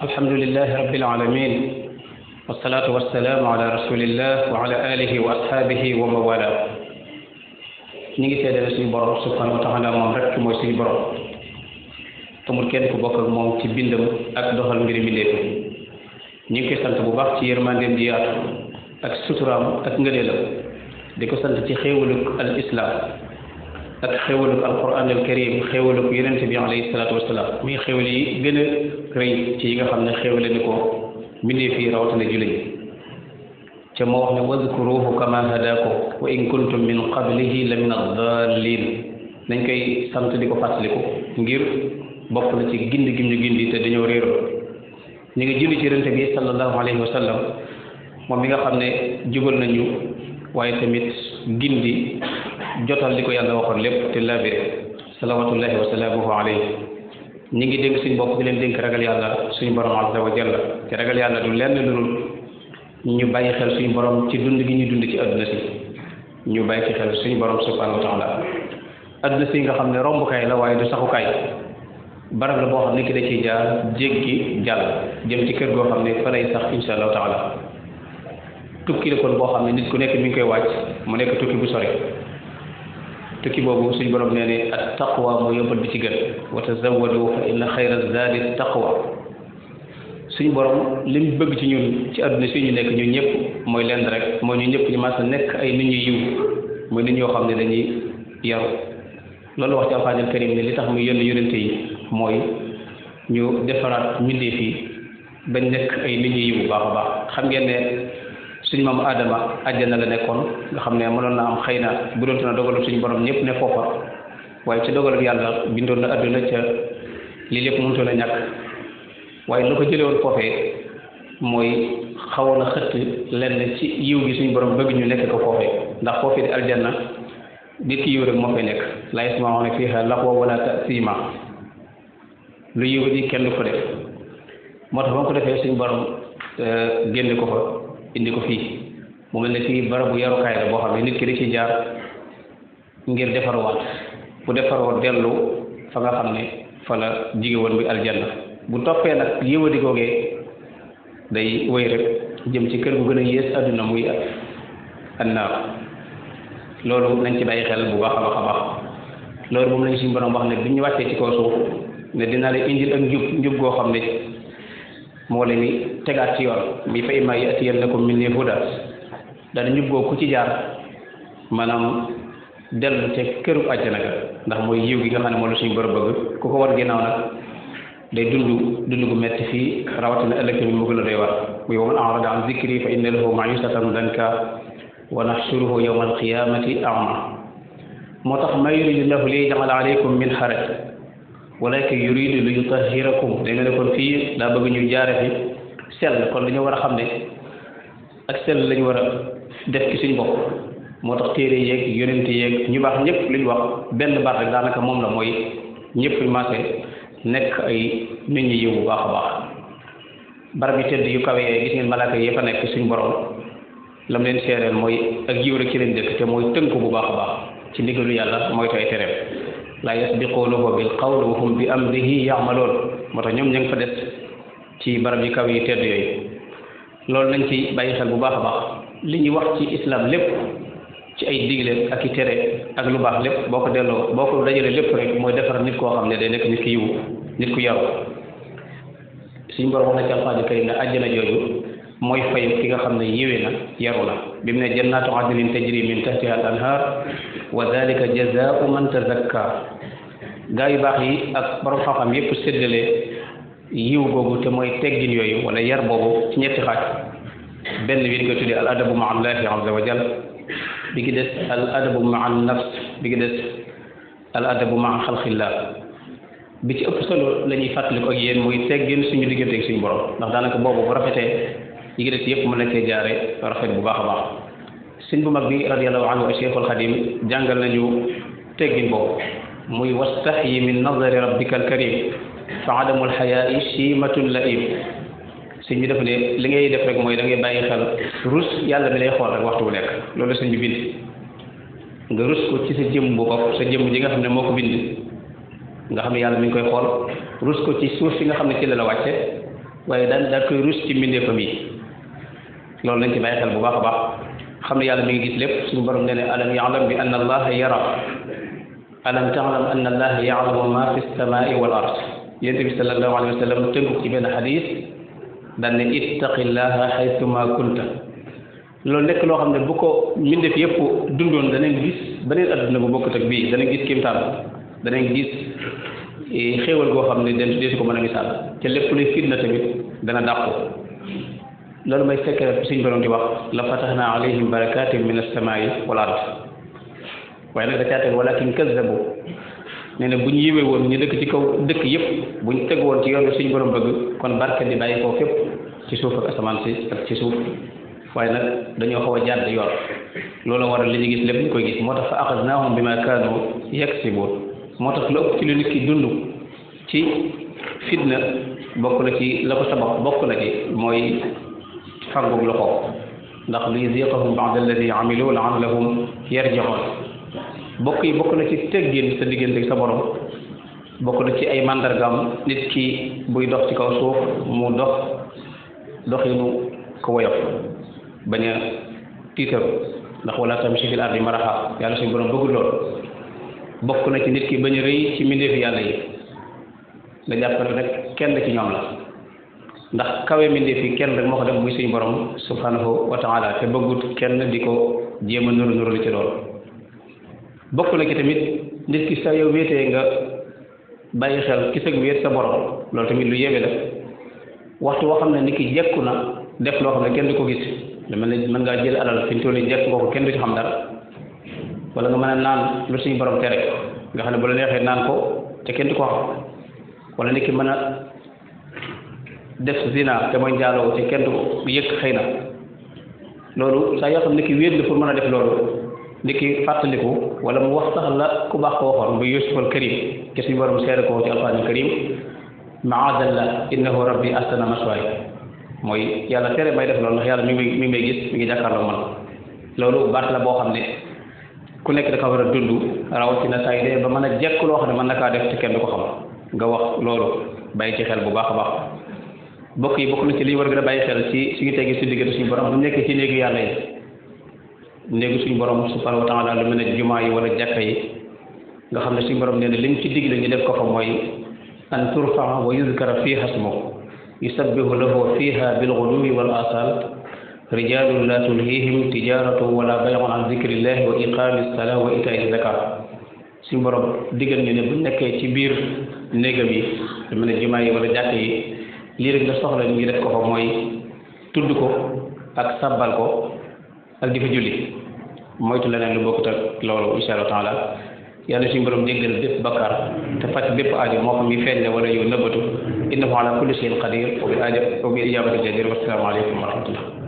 alhamdulillahi rabbil alamin wassalatu wassalamu ala rasulillah wa ala alihi wa ashabihi wa mawala ñi ngi seedal suñu borom subhanahu wa taala moom rek mooy suñu borom amul kenn ku bokk ak moom ci bindam ak doxal mbiri mbindeef ñi ngi koy sant bu baax ci yërmandeem ji yaatu ak suturaam ak ngëneelam di ko sant ci xéewaluk al islam ak xéewaluk alquran al karim xéewaluk yonente bi alayhi salaatu wasalaam muy xéewal yi gën a rëy ci yi nga xam ne xéewale ni ko mbindeef yi rawatina jullit ca moo wax ne wadkuruhu kama hadakum wa in kuntum min qablihi la min ad-dallin nañ koy sant di ko fàttaliku ngir bokk na ci gindi gim ñu gindi te dañoo réeroo ñu ngi julli ci yonente bi sallallahu alayhi wa sallam moom mi nga xam ne jubal nañu waaye tamit gindi jotal li ko yàlla waxoon lépp te labiré salawatullahi wa salaamuhu alayhi ñi ngi dénk suñu bopp di leen dénk ragal yàlla suñu borom azza wa jalla te ragal yàlla du lenn lu dul ñu bàyyi xel suñu borom ci dund gi ñuy dund ci adduna si ñu bàyyi ci xel suñu borom subhanahu wa taala adduna si nga xam ne rombukaay la waaye du saxukaay barab la boo xam ne ki da ciy jaar jéggi jàll jëm ci kër goo xam ne fa lay sax insha allahu taala tukki la kon boo xam ne nit ku nekk mi ngi koy wàcc mu nekk tukki bu sore tukki boobu suñu borom nee ne at taqwa moo yóbbal bi ci gën wa tazawwadu fa inna xayra zaadi taqwa suñu borom li mu bëgg ci ñun ci adduna si ñu nekk ñun ñëpp mooy lenn rek mooy ñu ñëpp ñu mas a nekk ay nit ñu yiw mooy nit ñoo xam ne dañuy yaru loolu wax ci alxuraan karim ne li tax muy yónni yonente yi mooy ñu defaraat mbindeef yi bañ nekk ay nit ñu yiw bu baax a baax xam ngeen ne suñu maam Adama àjjana la nekkoon nga xam ne mënoon na am xëy na bu doon na dogalu suñu borom ñëpp ne foofa waaye ca dogalu yàlla bindoon na adduna ca lii lépp mënutoon a ñàkk waaye lu ko jëlee woon foofee mooy xawoon a xëtt lenn ci yiw gi suñu borom bëgg ñu nekk ko foofee ndax foofee di aljanna nit ki yiw rek moo fay nekk laa yasma'uuna fiihaa laghwan wala ta'siima lu yiw di kenn du ko def moo tax ba ko defee suñu borom génne ko fa indi ko fii mu mel ne fii barabu yarukaay la boo xam ne nit ki da ci jaar ngir defarwaat bu defaroo dellu fa nga xam ne fa la jige woon bi aljanna bu toppee nag yëwadi googee day wéy rek jëm ci kër gu gën a yées adduna muy annaar loolu nañ ci bàyyi xel bu baax a baax a baax loolu moom lañ suñu borom wax ne bi ñu wàccee ci kaw suuf ne dinaa leen indil ak njub goo xam ne moo leen ni tegaat ci yoon mi fa immaa ya'tiyannakum minnii hudaa daal njub goo ku ci jaar maanaam dellu ca këru àjjana ga ndax mooy yiw gi nga xam ne moo la suñu borom bëgg ku ko war ginnaaw nag day dund gu metti fii rawatina ëllëg tamit mu gën a doy war muy wa man a'rada an zikri fa inna lahu ma'ishatan danka wa nahshuruhu yawma alqiyamati a'ma moo tax ma yuridu llahu li yaj'ala alaykum min haraj walakin yuridu li yutahhirakum day mel ne kon fii daa bëgg ñu jaare fi sell kon dañu war a xam ne ak sell lañu war a def ci suñu bopp moo tax téere yeeg yonente yeeg ñu baax ñëpp li ñu wax benn baat rek daanaka moom la mooy ñëpp maase nekk ay nit ñi yiw bu baax a baax barab yi tëdd yu kawe gis ngeen malaaka yi fa nekk suñu borom lam leen seereel mooy ak yiw rek ci leen dëkk te mooy tënk bu baax a baax ci ndigalu yàlla mooy tay tereem laa yasbiquunahu bil qawli wa hum bi amrihi ya'maluun moo tax ñoom ña ngi fa des ci barab yi kawe yi tëdd yooyu loolu nañ ci bàyyi xel bu baax a baax li ñuy wax ci islam lépp ci ay digle ak i tere ak lu baax lépp boo ko delloo boo ko dajalee lépp rek mooy defar nit koo xam ne day nekk nit ki yiw nit ku yaru suñu borom wax na ci alxuraan karim ne àjjana jooju mooy fay ki nga xam ne yiwee na yaru na bi mu ne jannaatu adnin tajri min tahtiha al anhar wa dalika jazaau man tazakka gaa yu baax yi ak borom xam-xam yépp séddale yiw googu te mooy teggin yooyu wala yar boobu ci ñetti xaaj benn bi di ko tuddee al adabu ma allahi azza wa jalla bi gi des al adabu ma an nafs bi gi des al adabu ma xalqillah bi ci ëpp solo la ñuy fàttaliku ak yéen muy teggin suñu diggante ak suñu borom ndax daanaka boobu bu rafetee yi gi des yëpp mën na cee jaare rafet bu baax a baax sëñ bu mag bi radiyallahu anhu wa cheikhul xadim jàngal nañu teggin boobu muy wastahyi min nazari rabbika al karim fa adamul xayaai chimatun laim sëñ bi dafa ne li ngay def rek mooy da ngay bàyyi xel rus yàlla bi lay xool rek waxtu bu nekk loolu sëñ bi bind nga rus ko ci sa jëmm bu bopp sa jëmm ji nga xam ne moo ko bind nga xam ne yàlla mi ngi koy xool rus ko ci suuf si nga xam ne ci la la wàcce waaye daal koy rus ci mbindeefam yi loolu lañ ci bàyyi xel bu baax a baax xam ne yàlla mi ngi gis lépp suñu borom nee ne alam ya'lam bi anna allaha yara alam ta'lam anna allaha ya'lamu ma fi samai wal ard yonent bi sallallahu alayhi wa sallam tënku ci benn xadis daan ne ittaqillaha haythuma kunta loolu nekk loo xam ne bu ko mbindeef yëpp dundoon danañ gis beneen adduna bu bokkut ak bii danañ gis kéemtaan danañ gis xéewal goo xam ne deesu ko mën a misaal te lépp luy fitna tamit dana dàqu loolu may secret suñ borom di wax la fatahna alayhim barakatin min as-samaa'i wal ard waaye nag da caa teg walakin kazzabu nee na bu ñu yiwee woon ñu dëkk ci kaw dëkk yëpp bu ñu teg woon ci yoon bi suñ borom bëgg kon barke di bàyyi koo fépp ci suuf ak asamaan si ak ci suuf waaye nag dañoo xaw a jàdd yoon loolu waral li ñu gis lépp ñu koy gis moo tax fa axadnaahum bima kaanu yaksibuun moo tax lu ëpp ci lu nit ki dund ci fitna bokk na ci la ko sabab bokk na ci mooy fàggug loxo ndax li yuziqahum ba'da alladi amilu la'allahum yarji'un bokk yi bokk na ci teggin sa diggante sa borom bokk na ci ay mandargaam nit ki buy dox ci kaw suuf mu doxinu ko woyof bañ a tiitaru ndax wala tamshi fil ardi maraha yàlla suñu borom bëggul lool bokk na ci nit ki bañ a rëy ci mbindeefi yàlla yi nga jàppale rek kenn ci ñoom la ndax kawe mbindeef yi kenn rek moo ko def muy suñu borom subhanahu wa taala te bëggut kenn di ko jéem a nuru li ci loolu bokk na ci tamit nit ki sa yow wéetee nga bàyyi xel ki sëg wéet sa borom loolu tamit lu yéeme la waxtu woo xam ne nit ki jekku na def loo xam ne kenn du ko gis lu mel ne mën ngaa jël alal fi mu toll nii jekk nga ko kenn du ci xam dara wala nga mën a naan lu suñu borom tere nga xam ne bu la neexee naan ko te kenn du ko xam wala nit ki mën a def zina te mooy njaaloo te kenn du ko yëg xëy na loolu saa yoo xam ne ki wéet la pour mën a def loolu nit ki fàttaliku wala mu wax sax la ku baax ko waxoon bu Yuusuf al Karim te suñu borom seere ko ci alquran al karim maadallah innahu rabbi ahsana maswaaya mooy yàlla tere may def loolu ndax yàlla mi ngi may gis mi ngi jàkkaarloo man loolu baat la boo xam ne ku nekk da ko war a dund rawatina saa yi de ba mën a jekk loo xam ne mën na kaa def te kenn du ko xam nga wax loolu bàyyi ci xel bu baax a baax bokk yi bokk na ci li war gën a bàyyi xel ci suñu tegee si diggante suñu borom bu nekk ci néegu yàlla yi néegu suñu borom subhanahu wa taala lu mel ne jumaa yi wala jàkka yi nga xam ne suñu borom nee na li mu ci digle ñu def ko fa mooy an turfaa wa yuzkara fiha ismuhu yusabbihu lahu fiha bilghuduwi wal asal rijalun la tulhihim tijaratu wala bay'un an zikrillahi wa iqamis salat wa ita'i zakat suñu borom digal ñu ne bu nekkee ci biir néegam yi lu mel ne jumaa yi wala jàkka yi lii rek la soxla ñu def ko fa mooy tudd ko ak sabbal ko ak di fa julli moytu leneen lu bokkut ak loolu insha Allah taala yàlla suñu borom jéggal bépp bakkaar te faj bépp aajo moo xam mi feeñ wala yu nëbbatu innahu ala kulli shay'in qadir wa bil ijabati jadir wa salaamu aleykum wa rahmatullah